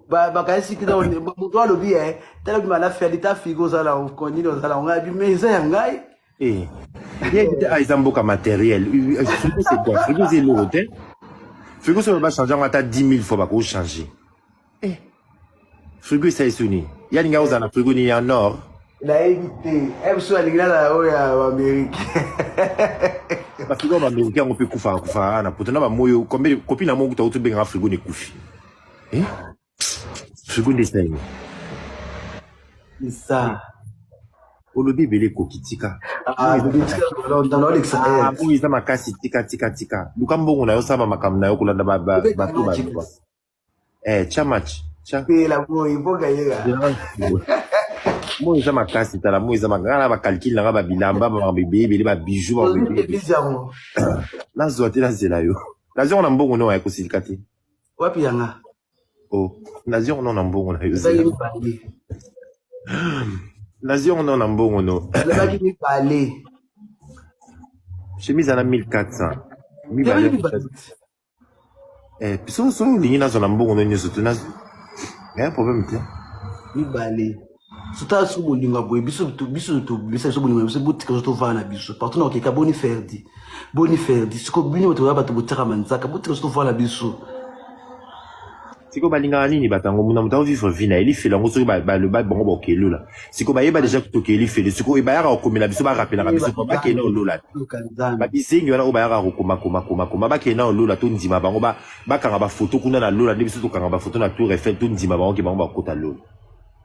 Bakanisi moto alobi e tala bima na Ferdi, ta frigo ozala nini, ozala ngai bi, mais eza ya ngai. Eh. Ye ah, eza mboka matériel. Frigo, c'est quoi? Frigo eza eloko te. Frigo soki bachange yango ata 10 000 fois, bakochange. Eh. Frigo esalisi nini? Ye alingi ozala na frigo nini ya nord? Nayebi te, e mosusu alingi nazala oyo ya Baamérique. Bafrigo ya Baamérique yango mpe ekufaka kufaka na poto na bamoyo. Kopi na moko kuta otobengaka frigo na ekufi. Eh? Frigo nde esali nini? C'est ça. Olobi ebele, ekoki, tika. Naolekisa. Oyo eza makasi, tika, tika, tika. Luka mbongo na yo, sala makambo na yo, kolanda bato baloba. Tia match, tia. Pela boye mboka yeka. Moi eza makasi, tala, moi eza makasi na bacalcul nanga, babilamba, bamakambo ebele ebele, babijoux, makambo ebele. Yango. Nazwa te, nazela yo, nazwi yango na mbongo no, ya kosilika te. Wapi yanga? O nazwi yango no na mbongo na yo. Ezaki Zela. mibale. Nazwi yango no na mbongo no. Alobaki mibale. Chemise ana 1400 mibale. Yabaki mibale. Eh, so so olingi nazwa na mbongo no nyonso te, nazwi ya problème te. Mibale sotala so bolingo ya boye, biso biso tobimisa biso bolingo na biso, botika biso tovanda na biso partout na okeka. Boni Ferdi, boni Ferdi, siko bino bato oya, bato botiaka manzaka, botika biso tovanda na biso. Sikoyo balingaka nini? Bato yango muna moto aovivre vie na ye, lifelo yango soki baloba bango baokelola, sikoyo bayeba déjà tokee lifelo. Sikoyo bayaka kokomela biso, barapelaka biso po bakende na olola te. Luka Nzambe. Babizengi wana oyo bayaka kokoma koma koma koma, bakende na olola, tondima bango, bakanga bafoto kuna na lola nde biso tokanga bafoto na Tour Eiffel, tondima bango ke bango bakota lola.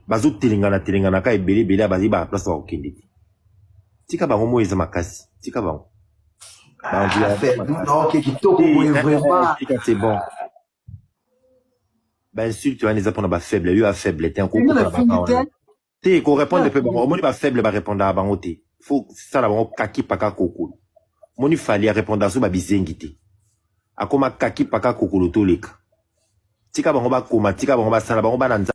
Bazotelengana telengana ka ebele ebele, bazali ba place bakokende te. Tika bango, moi eza makasi, tika bango. Ah, Ferdi, ok, kitoko boye vraiment. Tika, c'est bon. Bainsulte wana eza mpona bafaible. Yo afaible te. Nga na fingi te. Te, korépondre mpe bango, omoni bafaible barépondaka bango te. Faut sala bango kaki paka kokolo. Omoni Fally arépondaka so babizengi te, akoma kaki paka kokolo. Toleka, tika bango bakoma, tika bango basala bango bana Nzambe.